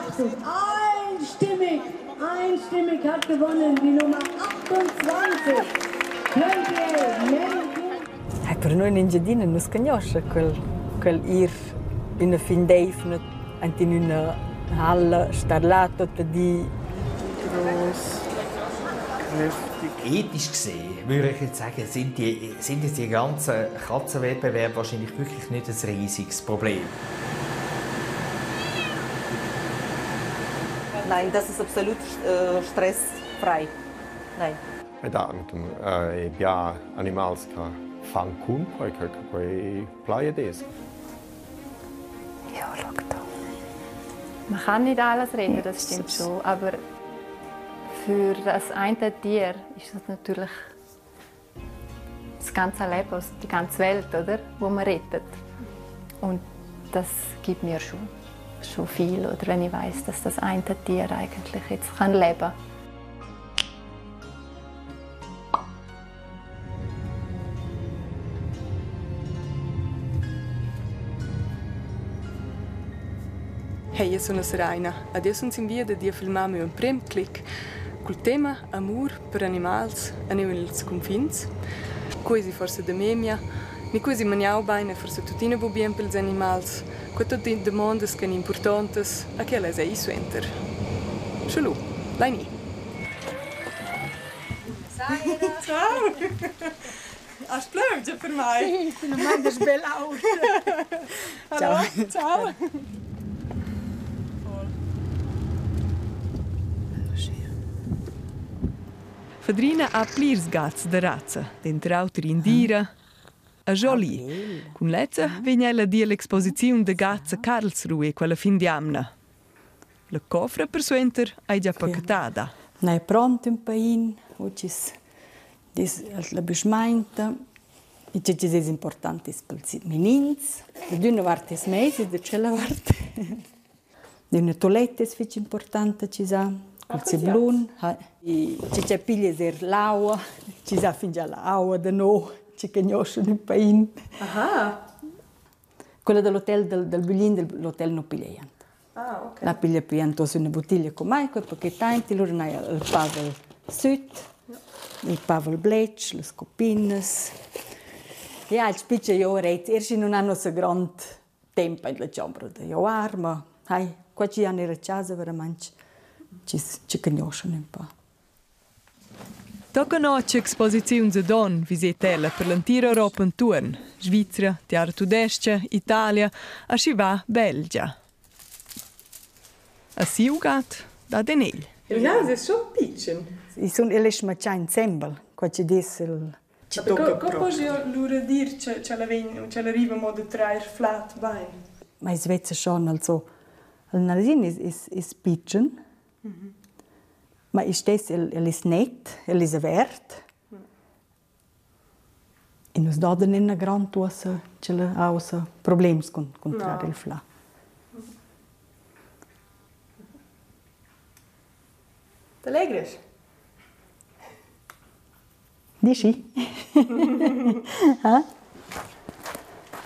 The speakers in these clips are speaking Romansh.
82. Einstimmig, einstimmig hat gewonnen die Nummer 28. Hai per noi in Engiadina nu's cugnuoscha quel quel ir üna fin d'eivna aint in üna halla, star là tuot di. Gross, kräftig. Ethisch gesehen würde ich jetzt sagen, sind jetzt die ganzen Katzenwettbewerbe wahrscheinlich wirklich nicht ein riesiges Problem. Nein, das ist absolut stressfrei. Nein. Ed anche e bia animals che fan cun quei che quei plai ad es. Ja, schau da. Man kann nicht alles retten, das stimmt schon, aber für das eine Tier ist das natürlich das ganze Leben, die ganze Welt, oder, wo man rettet. Und das gibt mir schon viel, oder wenn ich weiß, dass das eine Tier eigentlich jetzt kann leben kann. Hey, io sono Seraina ed io sun sin via da dir filmar miu emprem clic cul tema amur per animals e neu ils cunfins. Quei ei forsa da memia, ni quei ei maniau bein e forsa tuttina buc bien pils animals. Quei tut damondas ch'ein impurtontas e quellas ei suenter. Sche lu, lein ir. Ciao! Has plövgia per mai? Sì, finalmente sbel out. Ciao. Ciao. Fadrina ha plirs gats da razza, denter auter Indira e Jolie. Cun lezza vegn ella a dir l'exposiziun da gats a Karlsruhe quella fin d'jamna. La cofra persuenter ei gia packetada. N'hai pront ün pain, u chi's dis la büschmainta. E che chi's es important es pels menins. D'üna vart es meis e da tschella vart d'üna toletta es fich importanta chi s'ha cul seblun. E che cha piglias eir l'aua, chi s'ha fingià l'aua da nouv, chi cugnuoschan ün pain. Aha. Quella da l'hotel dal dal Buglin del l'hotel nu pigliaian. Ah, okay. La piglia piantos üna buttiglia cun mai, quel paquet aint, lura n'haja il pavel süt, il pavel bletsch, las coppinas. Ja, il spitga jo ret, er schi nun han ussa grond temp aint la chombra da giovar, ma hai, qua chi han ir a chasa veramaing chi's chi cugnuoschan ün pa. Tocca notg exposiziuns ed onn viseta ella per l'entira Europa entuorn, Svizra, Tiara tudestga, Italia, aschi va Belgia. A siu gat dat en egl. Il nas es schon pitschen. I sun el es schmachà insembel, qua chi dess il Chi tocca Co poss io lura dir che ch'ella vegn ch'ella riva mo da trair flat bain? Ma i's vezza schon, also il nasin es pitschen. Ma istess el el es net, el es avert. E nus dadan üna grand uossa ch'el ha uossa problems cun cun trar il flà. T'allegras? Dici?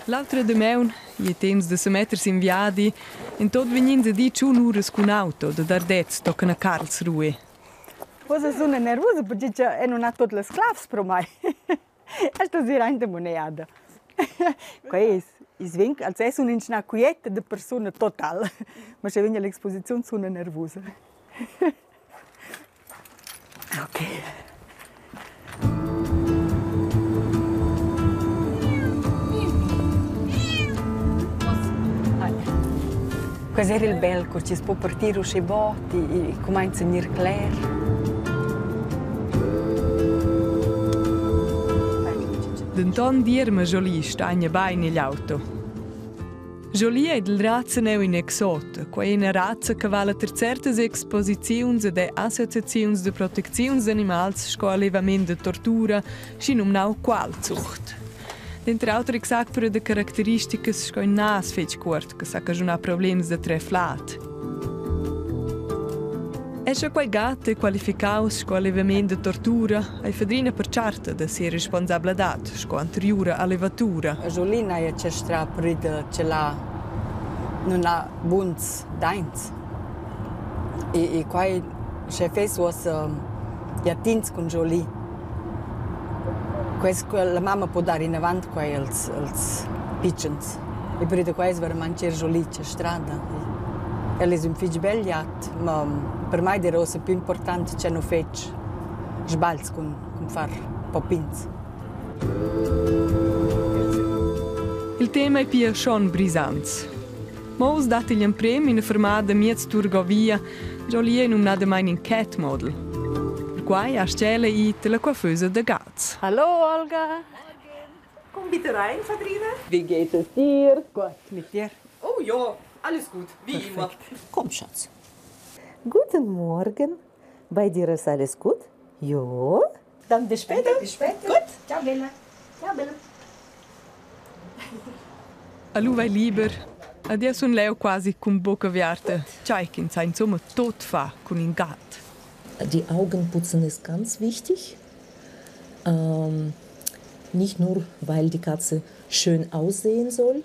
L'autra damaun ei temps da semetter sin viadi. En tot vegnins a dir tschun uras cun auto da Ardez tochen a Karlsruhe. Forsa suna nervusa perché che non ha tuot las clavs pro mai. Sto dir aint moneda. Quei es is vegn als es un'inschna quieta da persuna total. Ma sche vegn all'exposiziun suna nervusa. Okay. Quai era il bel cur chi's po partir uschè bod e cumainza a gnir cler. Denton dierma Jolie stagna bein igl auto. Jolie ei dil razza neu in exot. Quei ei ina razza che vala ter certas exposiziuns ed associaziuns da protecziuns d'animals sco allevament da tortura, schinumnau Qualzucht. Denter auter exact per da caracteristicas sco in nas fetg cuort che sa caschunar problems da treflat. E sche quei gat è qualificaus sco allevament da tortura, ei Fadrina pertscharta da sia responsabladad sco anteriura allevatura. Jolina è chastrà prüda che la nun ha buns daints. E, e quai sche fess uossa jatins cun Jolie. Quest la mamma po dar inavant quai als, als pitschens. E per da quai es veramente er Jolie cha strada. El es ün fich bel jat, ma per mai d'eira uossa più important cha nu fetsch sbagls cun, cun far poppins. Il tema è pia schon brisant. Mo uss dat igl emprem ina fermada miez Turgovia, Jolie è numnadamain in cat model. Perquai astga ella ir tar la coiffeuse da gats. Hallo Olga. Komm bitte rein, Fadrina. Wie geht es dir? Gut, mit dir? Oh ja, alles gut, wie Perfekt. immer. Komm, Schatz. Guten Morgen. Bei dir ist alles gut? Ja. Dann bis später. Bis später. Gut. Ciao, Bella. Ciao, Bella. A lu vai liber. Ed jeu sun leu quasi cun bucca aviarta. Tgei ch'ins sa insumma tut far cun in gat. Die Augen putzen ist ganz wichtig. Ähm, nicht nur, weil die Katze schön aussehen soll,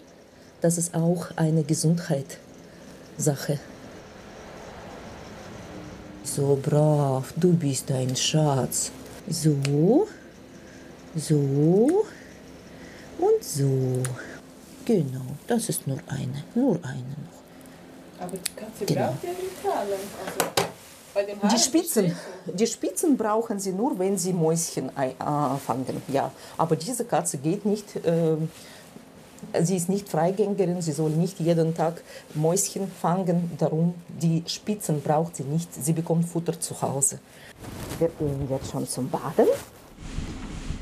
das ist auch eine Gesundheitssache. So brav, du bist ein Schatz. So, so und so. Genau, das ist nur eine, nur eine noch. Aber die Katze Genau. braucht ja die Krallen. Also bei den Haaren Die Spitzen, verstehe die Spitzen brauchen sie nur, wenn sie Mäuschen fangen. Ja, aber diese Katze geht nicht. Sie ist nicht Freigängerin, sie soll nicht jeden Tag Mäuschen fangen. Darum die Spitzen braucht sie nicht. Sie bekommt Futter zu Hause. Wir gehen jetzt schon zum Baden.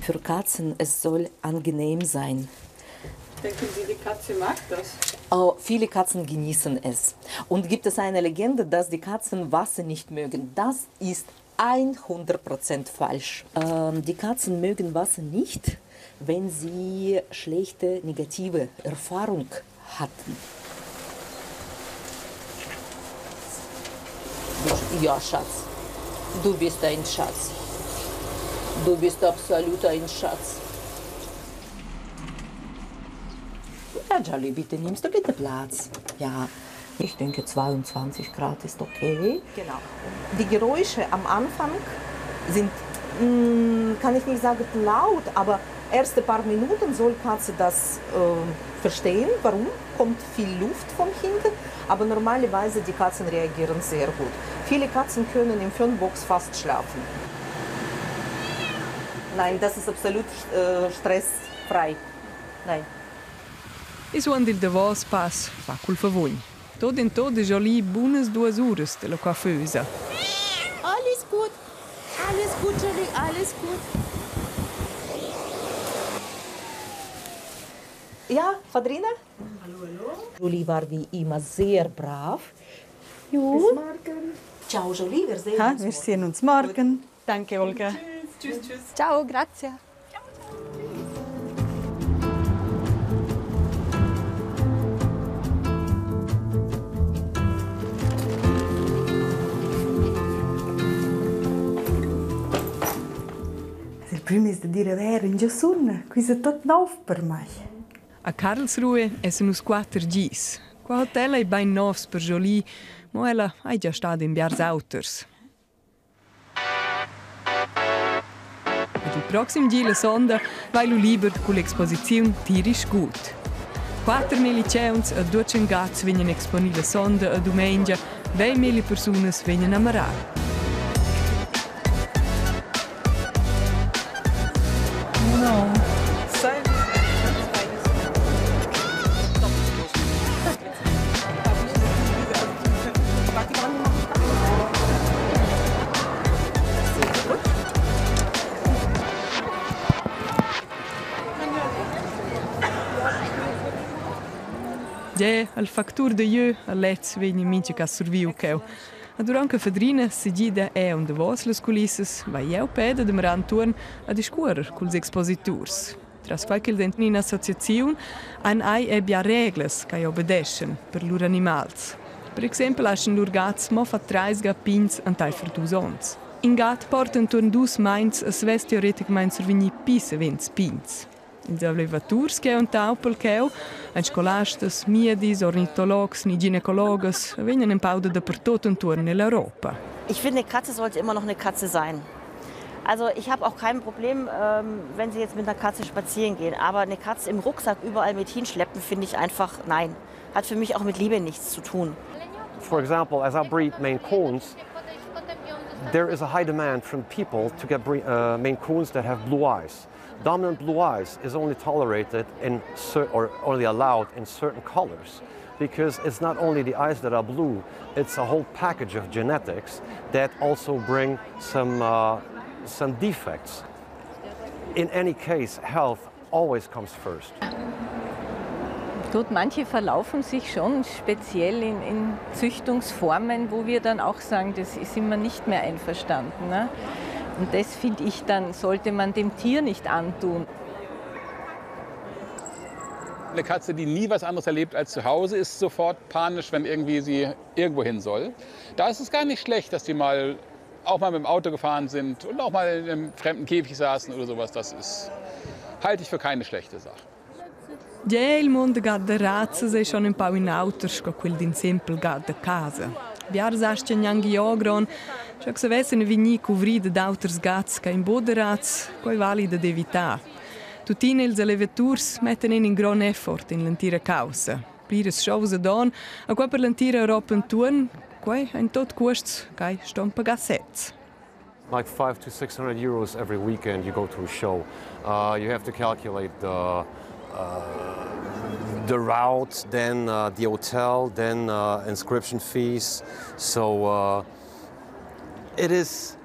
Für Katzen es soll angenehm sein. Denken Sie, die Katze mag das? Oh, viele Katzen genießen es. Und gibt es eine Legende, dass die Katzen Wasser nicht mögen? Das ist 100% falsch. Die Katzen mögen Wasser nicht, wenn sie schlechte, negative Erfahrung hatten. Ja, Schatz, du bist ein Schatz. Du bist absolut ein Schatz. Ja, Jolly, bitte nimmst du bitte Platz. Ja, ich denke 22 Grad ist okay. Genau. Die Geräusche am Anfang sind, kann ich nicht sagen laut, aber erste paar Minuten soll Katze das verstehen, warum kommt viel Luft von hinten. Aber normalerweise die Katzen reagieren sehr gut. Viele Katzen können im Föhnbox fast schlafen. Nein, das ist absolut stressfrei. Nein. E suond il davos pass fa cul favugn. Tot in tot è Jolie bunas duas uras della coiffeusa. Alles gut, alles gut, Jolie, alles gut. Ja, Fadrina? Hallo, hallo. Jolie war wie immer sehr brav. Jo. Bis morgen. Ciao, Jolie, wir sehen Ha, uns wir morgen. sehen uns morgen. Danke, Olga. Tschüss, tschüss, tschüss. Ciao, grazie. Il prüm es da dir a vair ingio sun. Quist es tuot nouv per mai. A Karlsruhe essan nus quatter gis. Qua hotel ei bein novs per Jolie, mo ella ei gia stada in biars auters. Ed il proxim gi la sonda vai lu liber cull'exposiziun Tirisch gut. 4.000 tgeuns e 200 gats vegnan exponi la sonda e dumengia, 20.000 persunas vegnan a marar. No. Sei Gie, al factur da jeu a lez vegn in mintga cas surviu cheu. A durant che Fadrina segida è aunc davos las culissas, vai jeu peda da mirar entuorn a discuorer culs expositurs. Tras quei ch'els ein ina associaziun han ei è bia reglas che obedeschan per lur animals. Per exempel laschan lur gats mo far treis ga pigns enteifer dus onns. In gat porta entuorn dus meins e svess teoreticamain survegnir pli savens pigns. Ils allevaturs che han tau pel cheu ein scolastas, miedis, ornitologs ni ginecologas vegnan empau da dapertut entuorn nell'Europa. Ich finde, eine Katze sollte immer noch eine Katze sein. Also ich habe auch kein Problem, ähm, wenn Sie jetzt mit einer Katze spazieren gehen. Aber eine Katze im Rucksack überall mit hinschleppen, finde ich einfach, nein. Hat für mich auch mit Liebe nichts zu tun. For example, as I breed Maine Coons, there is a high demand from people to get uh, Maine Coons that have blue eyes. Dominant blue eyes is only tolerated in or only allowed in certain colors because it's not only the eyes that are blue, it's a whole package of genetics that also bring some, uh, some defects. In any case, health always comes first. Gut, manche verlaufen sich schon speziell in, in Züchtungsformen, wo wir dann auch sagen, das ist immer nicht mehr einverstanden. Ne? Und das finde ich dann, sollte man dem Tier nicht antun. Eine Katze, die nie was anderes erlebt als zu Hause, ist sofort panisch, wenn irgendwie sie irgendwo hin soll. Da ist es gar nicht schlecht, dass die mal auch mal mit dem Auto gefahren sind und auch mal in einem fremden Käfig saßen oder sowas. Das ist, halte ich für keine schlechte Sache. Gie, il mund da gat da razzas ei schon empau in auter sco quel d'in sempel gat da casa. Biars astgan gnanc ogron, sche savessen vegnir cuvri dad auters gats che ein buc da razs, quei vali dad evitar. Tuttina ils allevaturs mettan en in grond effort en l'entira caussa. Pliras shows ad onn, a qua per l'entira Europa entuorn, quei ein tot cuosts che ston pagar sez. Like 5 to 600 euros every weekend you go to a show. Uh, you have to calculate the uh, the route, then uh, the hotel, then uh, inscription fees. So uh, it is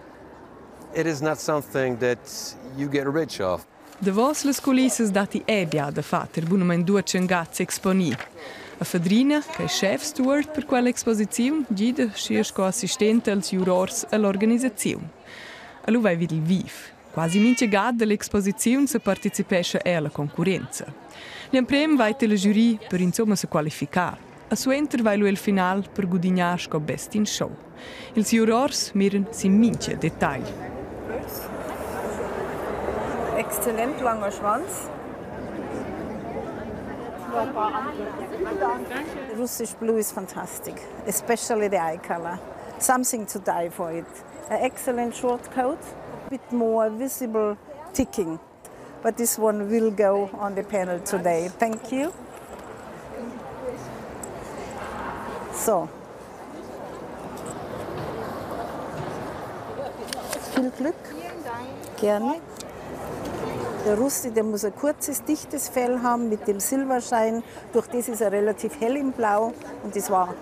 it is not something that you get rich off. Davos las culissas datti è bia da far ter bunamain 200 gats exponì. A Fadrina, che è chef steward per quella exposiziun, gida schi sco assistenta als jurors all'organisaziun. A lu vai vid il viv. Quasi mintga gat dall'exposiziun se participescha er alla concurrenza. L'emprem vai la giuria per insomma se qualificar. A suenter vai lu il final per gudignar sco best in show. Ils jurors miran sin mintga detagl. Exzellent langer Schwanz. Russisch Blue is fantastic, especially the eye color. Something to die for it. An excellent short coat, a bit more visible ticking. But this one will go on the panel today. Thank you. So. Viel Glück. Gerne. Der Russi, der muss ein kurzes, dichtes Fell haben mit dem Silberschein. Durch das ist er relativ hell im Blau und das war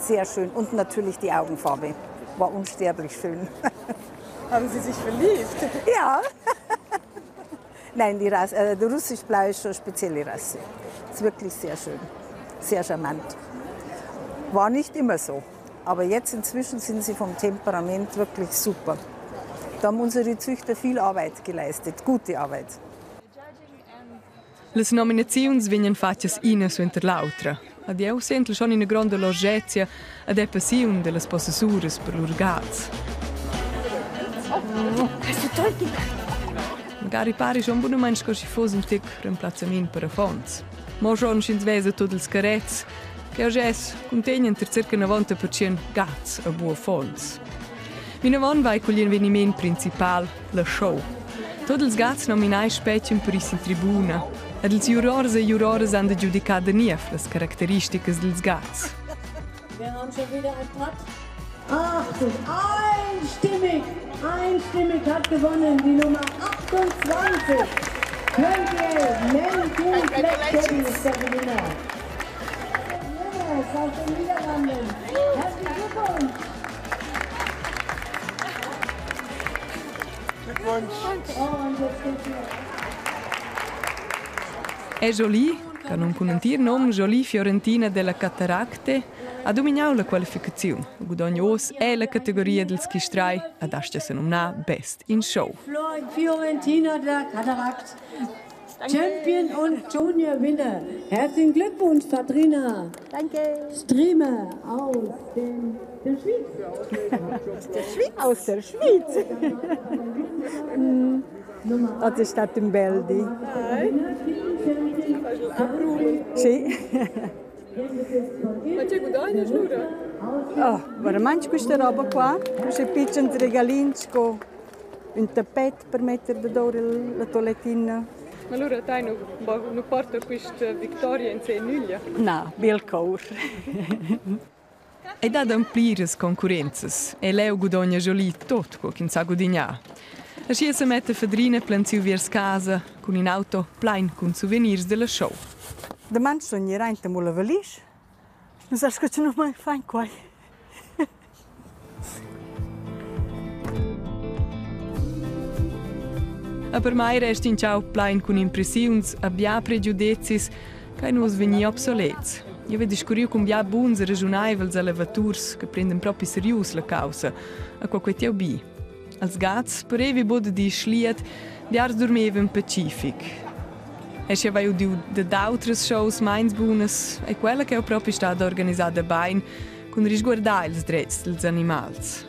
sehr schön. Und natürlich die Augenfarbe war unsterblich schön. Haben Sie sich verliebt? Ja. Nein, die Rasse, äh, der Russisch-Blau ist schon eine spezielle Rasse. Ist wirklich sehr schön, sehr charmant. War nicht immer so, aber jetzt inzwischen sind sie vom Temperament wirklich super. Da haben unsere Züchter viel Arbeit geleistet, gute Arbeit. Las nominaziuns vegnan fatgas ina suenter l'autra. Ad jeu sentel schon ina gronda largezia ed è passiun dellas possessuras per lur gats. Hast du toll gemacht. Magari pari schon bunamain sco schi foss un tic remplazzament per affons. Mo schon sch'ins vesa tut ils carezs che jeu cuntegnan ter circa 90% gats a bu affons. Vinavon vai cugl eveniment principal, la show. Tut ils gats nominai spetgan per ir sin tribuna. Ed ils jurors e juroras han da giudicar da niev las caracteristicas dils gats. Wir haben schon wieder ein Patt. Achtung, einstimmig, einstimmig hat gewonnen die Nummer 28. Könke Menku Black Teddy ist der Gewinner. Yes, aus den Niederlanden. Herzlichen Glückwunsch. Glückwunsch. Und jetzt geht's hier. È Jolie, che non cun entir nom Jolie Fiorentina della Cataracte, ha domignau la qualificaziun. Gudogn oz è la categoria dels chistrai ad astga se numnar Best in Show. Fiorentina der Katarakt. Champion und Junior Winner. Herzlichen Glückwunsch, Katrina. Danke. Streamer aus den, der Schweiz. Aus der Schweiz. Aus der Schweiz. Das è stato un bel di. Sì. Ma tge gudognas lura? Oh, veramente questa roba qua, questi piccoli regalini con un tapet per mettere dador la toilettina. Ma lura tai nu, nu porta quista victoria in se nüglia? Na, bel cour. Ei dat aunc pliras concurrenzas e leu gudogna Jolie tot co ch'ins sa gudignar. Aschia semetta Fadrina plaunsiu viers casa cun in auto plein cun souvenirs dalla show. Daman sun ir aint amo la valisch. Nu sast co cha nu mai fain quai. E per mei resta in ciao plein cun impressiuns a bia pregiudezis che nus vegni obsolets. Io ve discurriu cun bia buns e raschuneivels allevaturs che prenden propi serius la caussa, a qua quei tieu bi. Als gats parevi bod di schliet, biars dormevan pacific. E sche vai udiu dad autras shows meins bunas, è quella che ho propi stada organisada bein, cun risguardar ils dretgs dils animals.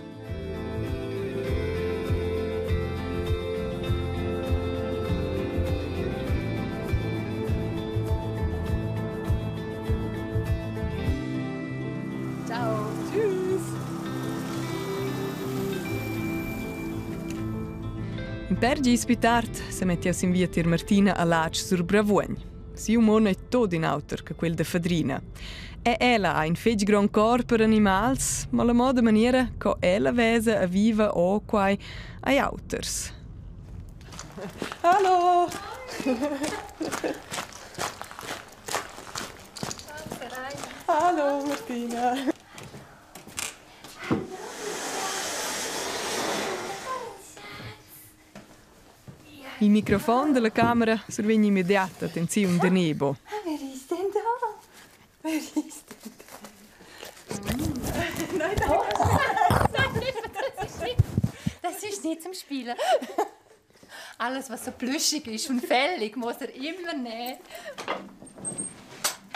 Ciao. Tschüss. In per gis più tard se mettia sin via tier Martina a Latsch sur Bravuogn. Siu mon ei tot in auter che quel da Fadrina. E ella ha in fetg grond cor per animals, ma la moda maniera co ella vesa e viva o quai ai auters. Hallo! Hallo Martina! Il microfon dalla camera survegn immediat attenziun da Nebo. Wer ist denn da? Wer ist denn da? Nein, nein. Das ist nicht zum Spielen. Alles, was so plüschig ist und fällig, muss er immer nehmen.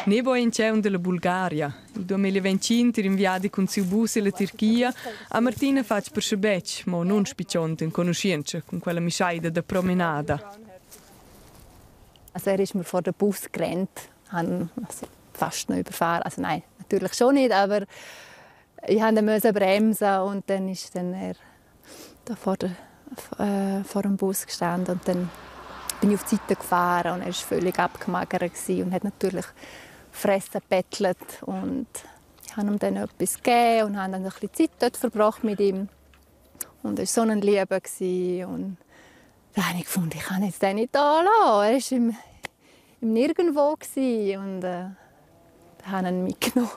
Nebo è in tgau dalla Bulgaria. Il 2025 ir in viadi cun siu bus ella Tirchia ha Martina fatg per schabetg, mo nun spitgond enconuschientscha cun quella mischeida da promenada. Also er ist mir vor den Bus gerannt, han also fast noch überfahren. Also nein, natürlich schon nicht, aber ich musste dann bremsen und dann ist dann er da vor, der, vor dem Bus gestanden und dann bin ich auf die Seite gefahren und er war völlig abgemagert und hat natürlich fressen bettelt und ich habe ihm dann etwas gegeben und habe dann ein bisschen Zeit dort verbracht mit ihm. Und er war so ein Lieber und da habe ich gefunden, ich kann jetzt den nicht da lassen. Er war im, im Nirgendwo und da habe ich ihn mitgenommen.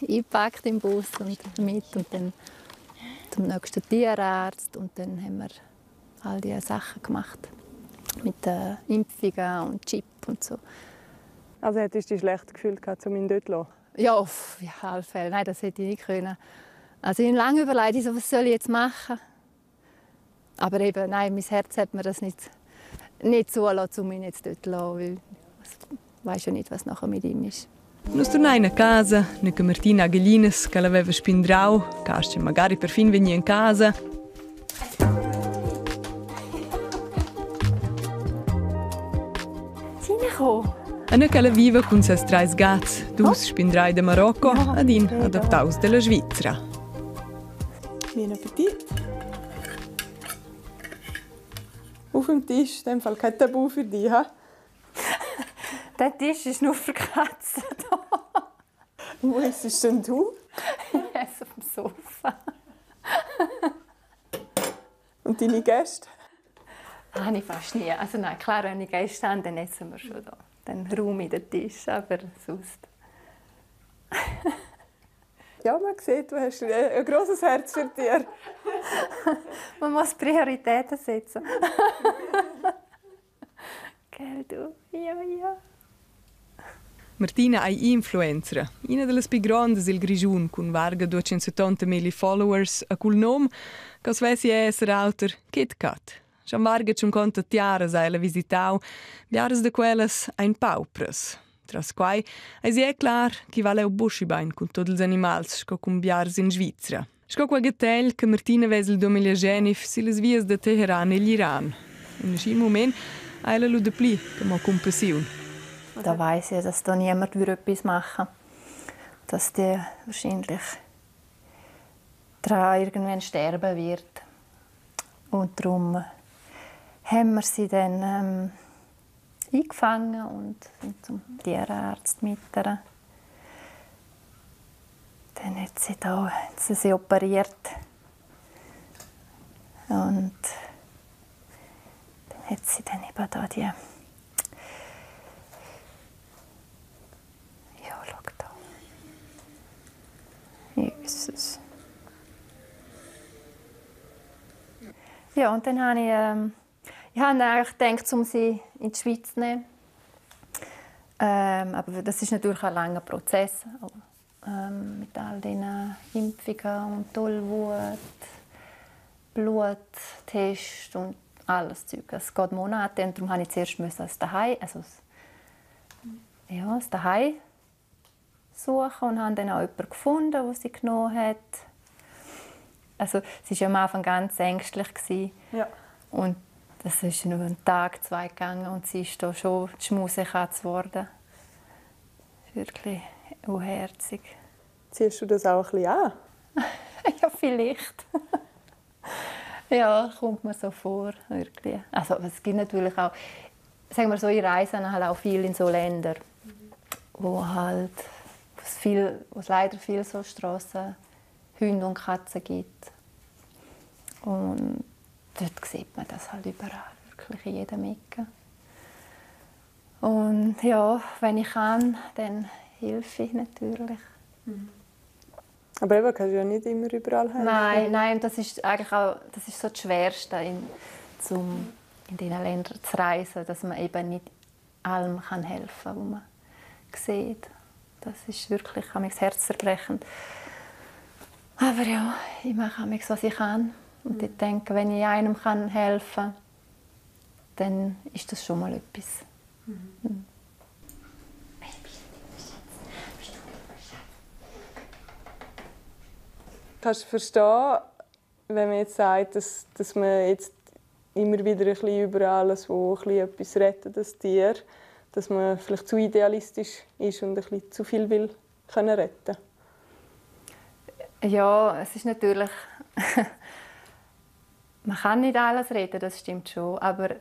Eingepackt im Bus und mit und dann zum nächsten Tierarzt und dann haben wir all diese Sachen gemacht mit den Impfungen und Chip und so. Also hättest du dich schlecht gefühlt, um ihn dort zu lassen? Ja, auf alle Fälle. Nein, das hätte ich nicht können. Also ich habe lange überlegt, so, was soll ich jetzt machen? Aber eben, nein, mein Herz hat mir das nicht, nicht zugelassen, um ihn jetzt dort zu lassen, weil ich weiss ja nicht, was nachher mit ihm ist. Nus turnein a casa, ne che Martina ha gaglinas che l'aveva spindrau, che astga magari perfin vegnir en casa. Anna ch'ella viva cun ses treis gats, dus spindrai da Marocco ad in adaptaus dalla Svizra. Buon Appetit! Auf dem Tisch, in dem Fall kein Tabu für dich, ha? Der Tisch ist nur für Katzen da. Wo isst denn du? Ich esse auf dem Sofa. Und deine Gäste? Habe ich fast nie. Also nein, klar, wenn ich Gäste habe, dann essen wir schon da. Dann räume ich den Tisch, aber sonst. Ja, man sieht, du hast ein grosses Herz für Tiere. Man muss Prioritäten setzen. Gell, du? Ja, ja. Martina ei influenzra, ina dallas pli grondas el Grischun cun varga 270 milli followers e cul num che svessi esser auter Kit Kat. Schon varga tschunconta tiaras ha ella visitau, biaras da quellas ein paupras. Tras quai eisi è clar ch'i va leu buca bein cun tut ils animals sco cun biars in Svizra. Sco quel gattegl che Martina vesa il 2019 sillas vias da Teheran egl Iran. In aschi mument ha ella lu dapli che mo cumpassiun. Da weiss ich, dass da niemand etwas machen würde. Dass die wahrscheinlich daran irgendwann sterben wird. Und darum haben wir sie dann ähm, eingefangen und sind zum Tierarzt mit ihr. Dann hat sie, da, hat sie sie operiert. Und dann hat sie dann eben da die Ja, schau da. Jesus. Ja, und dann habe ich, ähm, ich habe eigentlich gedacht, um sie in die Schweiz zu nehmen. Ähm, aber das ist natürlich ein langer Prozess. Ähm, mit all den Impfungen und Tollwut, Bluttest und alles Zeug. Es geht Monate und darum musste ich zuerst müssen das daheim, also das, ja, das daheim suchen und habe dann auch jemanden gefunden, der sie genommen hat. Also sie war am Anfang ganz ängstlich. Ja. Und das ist nur einen Tag, zwei gegangen und sie ist da schon die Schmusekatze geworden. Wirklich unherzig. Ziehst du das auch ein bisschen an? ja, vielleicht. ja, kommt mir so vor, wirklich. Also es gibt natürlich auch, sagen wir so, ich reise halt auch viel in so Länder, wo halt wo es, viel, wo es leider viel so Strassenhunde und Katzen gibt. Und dort sieht man das halt überall, wirklich in jedem Ecke. Und ja, wenn ich kann, dann helfe ich natürlich. Mhm. Aber eben kannst du ja nicht immer überall helfen. Nein, nein, das ist eigentlich auch das ist so das Schwerste, in, zum in diesen Ländern zu reisen, dass man eben nicht allem kann helfen kann, was man sieht. Das ist wirklich herzzerbrechend. Aber ja, ich mache was ich kann. Und ich denke, wenn ich einem kann helfen kann, dann ist das schon mal etwas. Mhm. Kannst du verstehen, wenn man jetzt sagt, dass, dass man jetzt immer wieder ein bisschen über alles, wo ein bisschen etwas rettet, das Tier, dass man vielleicht zu idealistisch ist und ein bisschen zu viel will können retten? Ja, es ist natürlich man kann nicht alles retten, das stimmt schon, aber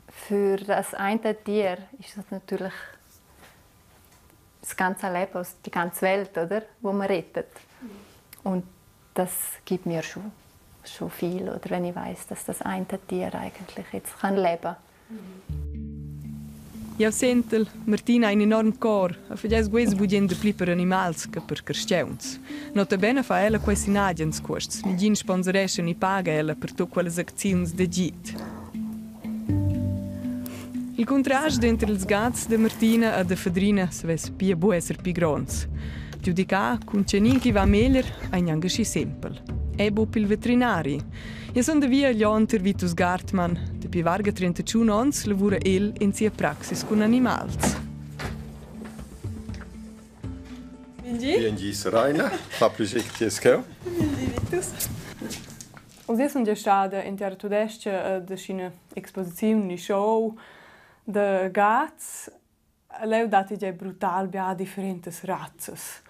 für das eine Tier ist das natürlich das ganze Leben, die ganze Welt, oder, wo man rettet. Und das gibt mir schon, schon viel, oder wenn ich weiß, dass das eine Tier eigentlich jetzt kann leben kann. Jau sentel, Martina ha in enorm cor e fagess guess bugen dapli per animals che per carstgauns. Notabene fa ella quei sin agens cuosts, negin sponsorescha ni paga ella per tut quellas acziuns d'agid. Il contrast denter ils gats da Martina e da Fadrina savess pia buc esser pli gronds. Giudicar cun tgenin ch'i va meglier ei gnanc aschi sempel. Ei buc pil veterinari. Io sun da via agl onn tier Vitus Gartmann. Dapi varga 31 onns lavura el en sia praxis cun animals. Biengi Seraina, fa plascher che ti es cheu. Biengi Vitus. Oz io sun gia stada in terra tudestga ad ina exposiziun ni show da gats Leu datti gie brutal bia differentas razzas.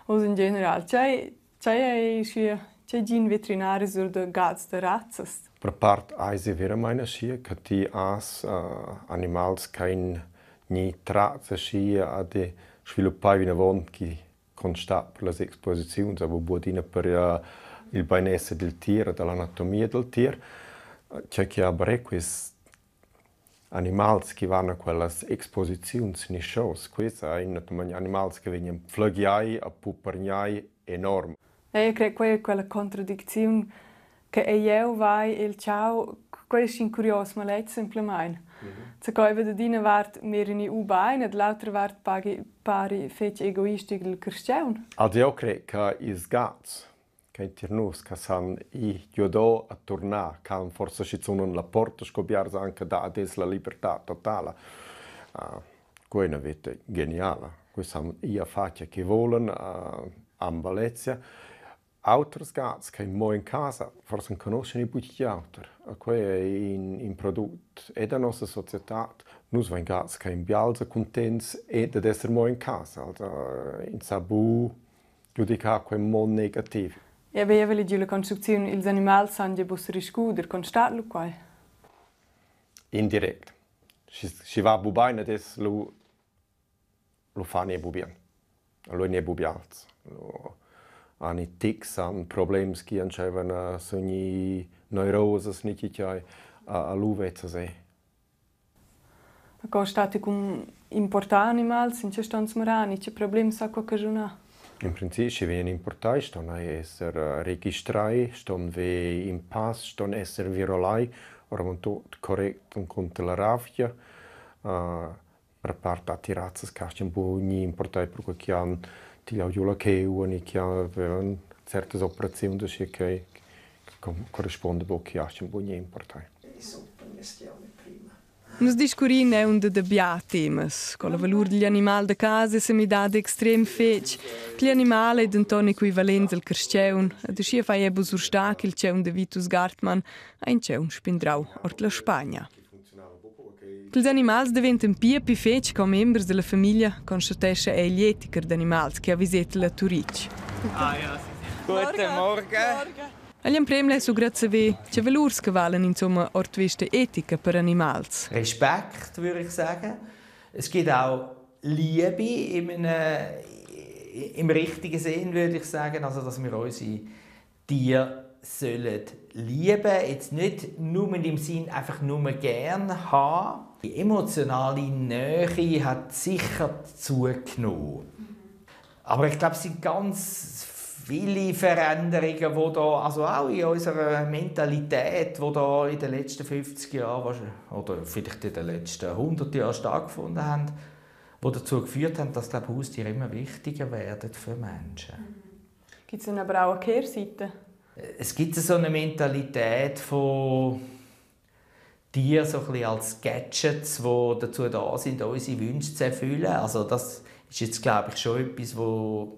Oz in general, tgei tgei ei schia tgei gin veterinaris sur da gats da razzas? Per part eisi veramein aschia che ti has animals ch'ein ni trats aschia a de sviluppar vinavon chi constat per las exposiziuns, aber buc adina per il beinesser dil tier e dall'anatomia dal tier. Tgei che aber è quest Animals chi van a quellas exposiziuns ni shows, quels ein naturalmein animals che vegnan pflegiai e puppergnai enorm. Eu crei quei quella contradicziun che ei jeu vai il ciao, quei es in curios maletg semplamein. Zacò ei va dad ina vart merini u bein e dall'autra vart paghi pari fetg egoistic il carstgaun. Also eu crei che ils gats Quei tier nus che san ir giuadò a turnar, che han forsa schizun en la porta sco biars anche dà ad els la libertad totala. Uh, quei è una veta geniala. Quei san ir a far che volan, uh, am Valezia. Auters gats che mo in casa forse conoscono buc gli auter. E quei è in prodotto e da nostra società. Nus vain gats che in bials e contents e dad esser mo in casa. Also in sa bu giudicar quei mo negativ. Ja, aber io voglio la construzione, ils animals san ja buca riscuder, constat lu quai? Indirect. Schi va bu bein adesso lu lu fan ei bu bien. Lu ein ei bu bials. Lu han i tics, han problems chi entscheivan a sugnir neurosas ni chi ch'ei. A lu vezzas ei. A co stat cun importar animals in che ston smarar ni che problems ha quei caschunà? In principi schi vegnan importai ston ei esser registrai, ston ver in pass, ston esser virolai, oravontut correct encunter la ravgia. Per part datti razzas che astgan buc gnir importai perquei che han tigliau giu la cheua ni che havevan certas operaziuns aschia che corrispunda buc che astgan buc gnir importai. Nus discurrin aunc da dabia temas, co la valur digl animal da casa semidada extrem fetg. Gl'animal animal ei denton equivalents al carstgaun ed aschia fai ei buc surstar ch'il tgaun da Vitus Gartmann ha in tgaun spindrau ord la Spagna. Ils animals daventan pia pli fetg commembers dalla famiglia, constatescha egl etiker d'animals che ha viseta la Turitg. Ah, ja, Guten Morgen. Agl emprem less jeu grad saver, tge valurs che valan insomma ord vesta etica per animals. Respekt, würde ich sagen. Es gibt auch Liebe in einem, im richtigen Sinn, würde ich sagen. Also, dass wir unsere Tiere sollen lieben. Jetzt nicht nur im Sinn einfach nur gern haben. Die emotionale Nähe hat sicher zugenommen. Aber ich glaube, es sind ganz viele Veränderungen, die da, also auch in unserer Mentalität, die da in den letzten 50 Jahren oder vielleicht in den letzten 100 Jahren stattgefunden haben, die dazu geführt haben, dass glaub, Haustiere immer wichtiger werden für Menschen. Gibt es denn aber auch eine Kehrseite? Es gibt so eine Mentalität von Tieren so ein bisschen als Gadgets, die dazu da sind, unsere Wünsche zu erfüllen. Also das ist jetzt, glaube ich, schon etwas, wo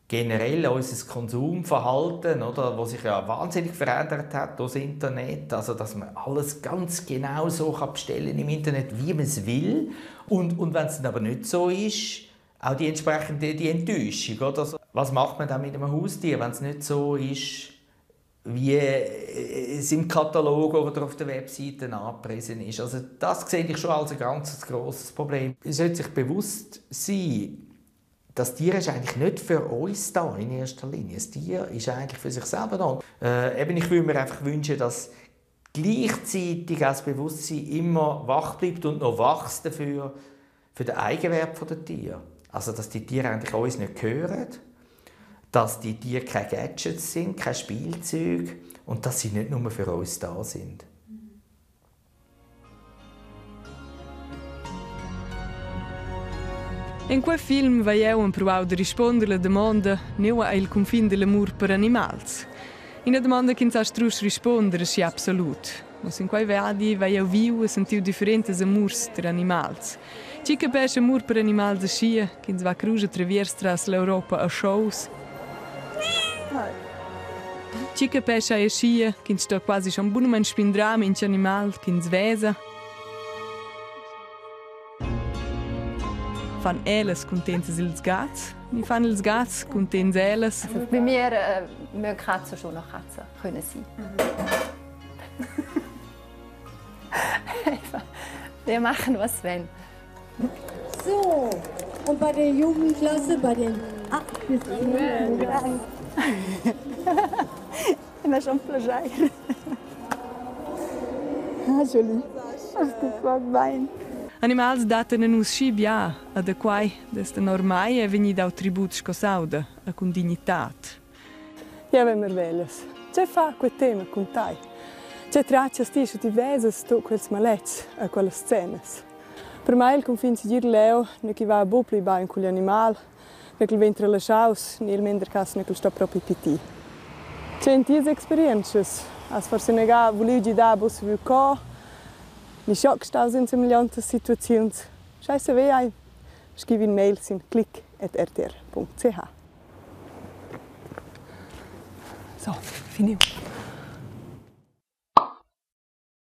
generell unser Konsumverhalten, oder, wo sich ja wahnsinnig verändert hat durch das Internet, also dass man alles ganz genau so kann bestellen im Internet, wie man es will. Und wenn es dann aber nicht so ist, auch die entsprechende die Enttäuschung. Oder? Was macht man dann mit einem Haustier, wenn es nicht so ist, wie es im Katalog oder auf der Webseite angepriesen ist. Also das sehe ich schon als ein ganz grosses Problem. Es sollte sich bewusst sein, das Tier ist eigentlich nicht für uns da in erster Linie. Das Tier ist eigentlich für sich selber da. Eben, ich würde mir einfach wünschen, dass gleichzeitig auch das Bewusstsein immer wach bleibt und noch wächst dafür, für den Eigenwert der Tiere. Also, dass die Tiere eigentlich uns nicht gehören, dass die Tiere keine Gadgets sind, kein Spielzeug und dass sie nicht nur für uns da sind. In quei film vai jeu empruau da rispunder la damonda nua ei il cunfin dall'amur per animals. Ina damonda ch'ins sa strusch rispunder aschi absolut. Mo sin quei viadi vai jeu viu e sentiu differentas amurs per animals. Tgi capescha amur per animals aschia ch'ins va crusch a traviers tras l'Europa a shows? Tgi capescha ei aschia ch'ins sto quasi schon bunamein spindrar mintga animal ch'ins vesa? Fan ellas cuntenzas ils gats? Ni fan ils gats cuntents ellas? Also bei mir mögen Katzen schon noch Katzen können sein. Wir machen was wenn. So, und bei der Jugendklasse, bei den 8 bis 10 Ina schon plagiaire. Ah, joli. Sto bain. Animals dattan a nus schi bia, e da quai dess tenor mai è vegnì dau tribut sco s'auda e cun dignitad. Jeu vegn marveglias. Tgei fa quei tema cun tei? Tgei tratgas ti sche ti vesas tut quels maletgs e quellas scenas? Per mei il cunfin segir leu, ne ch'i va buc pli bein cugl animal, ne ch'el vegn trelaschaus, ni el mender cass ne ch'el sto propi pitir. Tgei ein tias experientschas? Has forsa inaga vuliu gidar buc saviu co? Ni schoc staus en semegliontas situaziuns? Schei saver ei? Scrivi in mail sin clic@rtr.ch. So, finiu.